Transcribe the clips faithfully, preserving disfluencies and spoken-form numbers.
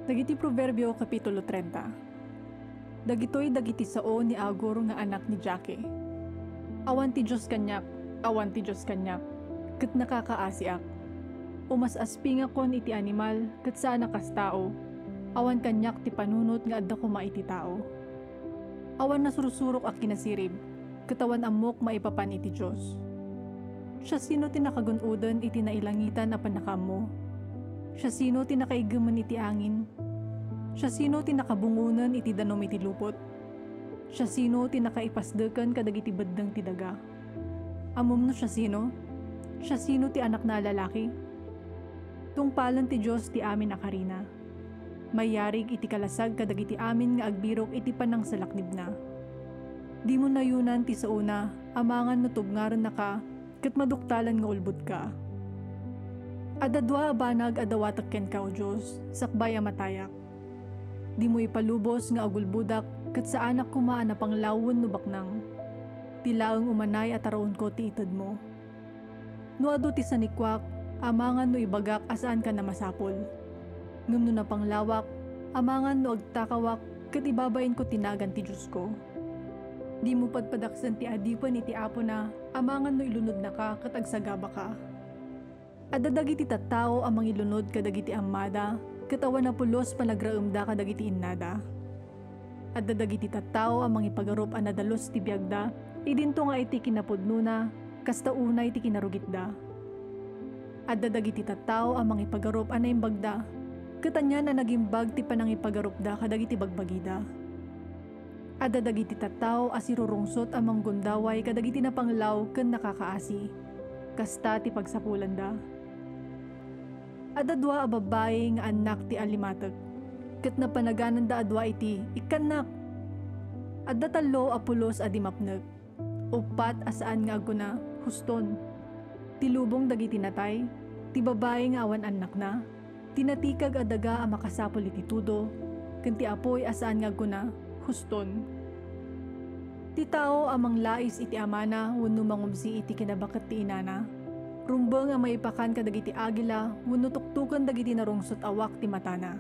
Dagiti Proverbio, Kapitulo treinta. Dagitoy dagiti sao ni Agur nga anak ni Jake. Awan ti Dios kaniak, awan ti Dios kaniak, ket nakakaasiak. Umas-aspingakon iti animal, ket saan a kas tao. Awan kaniak ti panunot nga adda koma iti tao. Awan nasursurok a kinasirib, ket awan ammok maipapan iti Dios. Siasino ti nakagun-oden iti nailangitan a pannakaammo? Siasino ti nakaiggemen iti angin? Siasino ti nakabungonen iti danum iti lupot? Siasino ti nakaipasdeken kadagiti beddeng ti daga? Ammom no siasino? Siasino ti anakna a lalaki? Tungpalen ti Dios ti amin a karina. Mayarig iti kalasag kadagiti amin nga agbirok iti panangsalaknibna. Dimo nayonan ti saona amangan no tubngarennaka ket maduktalan nga ulbodka. Adda dua a banag a dawatek kenka, O Dios, sakbay a matayak. Dimo ipalubos nga agulbodak ket saanak koma a napanglaw wenno baknang. Ti laeng umanay a taraonko ti itedmo. No adu ti sanikuak, amangan no ibagak a saankan a masapul. Ngem no napanglawak, amangan no agtakawak ket ibabainko ti nagan ti Diosko. Dimo padpadaksen ti adipen iti apona, amangan no ilunodnaka ket agsagabaka. Adda dagiti tattao a mangilunod kadagiti ammada, ket awan a pulos panagraemda kadagiti innada. Adda dagiti tattao a mangipagarup a nadalus ti biagda, idinto nga iti kinapudnona, kasta unay ti kinarugitda. Adda dagiti tattao a mangipagarup a naimbagda, ket anian a nagimbag ti panangipagarupda kadagiti bagbagida. Adda dagiti tattao a sirurungsot a manggundaway kadagiti napanglaw ken nakakaasi. Kasta ti pagsapulanda. Adda dua a babbai nga annak ti Alimatek, ket napanagananda a dua iti ikkannak. Adda tallo a pulos a di mapnek, uppat a saan nga agkuna, "Huston." Ti lubong dagiti natay, ti babbai nga awan annakna, ti natikag a daga a makasapul iti tudo, ken ti apuy a saan nga agkuna, "Huston." Ti tao a manglais iti amana wenno mangumsi iti kinabaket ti inana, rumbeng a maipakan kadagiti agila wenno tuktoken dagiti narungsot a wak ti matana.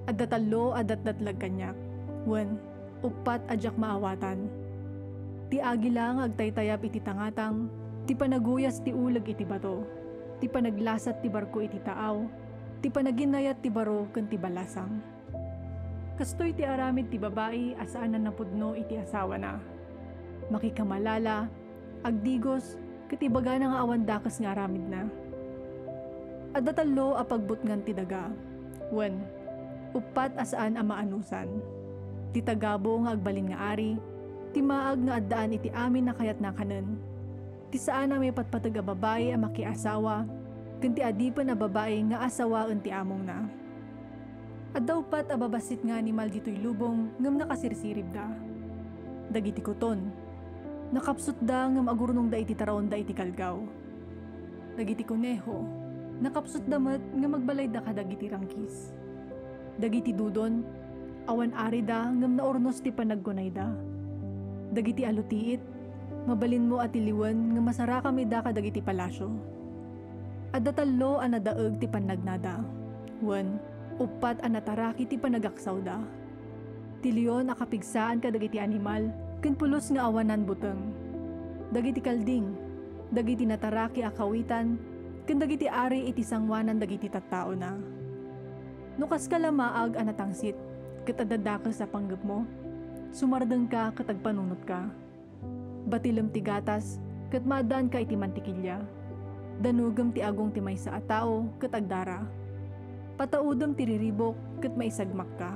Adda tallo a datdatlag kaniak, wen, uppat a diak maawatan. Ti agila nga agtaytayab iti tangatang, ti panaguyas ti uleg iti bato, ti panaglasat ti barko iti taaw, ti panaginayat ti baro ken ti balasang. Kastoy ti aramid ti babai a saan a napudno iti asawana. Makikamalala, agdigos, ket ibagana nga awan dakes nga aramidna. Adda tallo a pagbutngan ti daga, wen, uppat a saan a maanusan. Ti tagabu nga agbalin nga ari, ti maag nga addaan iti amin a kayatna kanen, ti saan a maipatpateg a babai a makiasawa, ken ti adipen a babai nga asawaen ti amongna. Adda uppat a babassit nga animal ditoy lubong ngem nakasirsiribda. Dagiti kuton, nakapsutda ngem agurnongda iti taraonda iti kalgaw. Dagiti koneho, nakapsutda met ngem agbalayda kadagiti rangkis. Dagiti dudon, awan arida ngem naurnos ti panaggunayda. Dagiti alutiit, mabalinmo a tiliwen ngem masarakam ida kadagiti palasio. Adda tallo a nadaeg ti pannagnada, wen, uppat a nataraki ti panagaksawda. Ti leon a kapigsaan kadagiti animal ken pulos nga awanan buteng. Dagiti kalding, dagiti nataraki a kawitan, ken dagiti ari iti sangoanan dagiti tattaona. No kaska la maag a natangsit, ket adda dakes a panggepmo, sumardengka ket agpanunotka. Batilem ti gatas, ket maaddaanka iti mantikilya. Danugem ti agong ti maysa a tao, ket agdara. Pataudem ti riribuk, ket maisagmakka.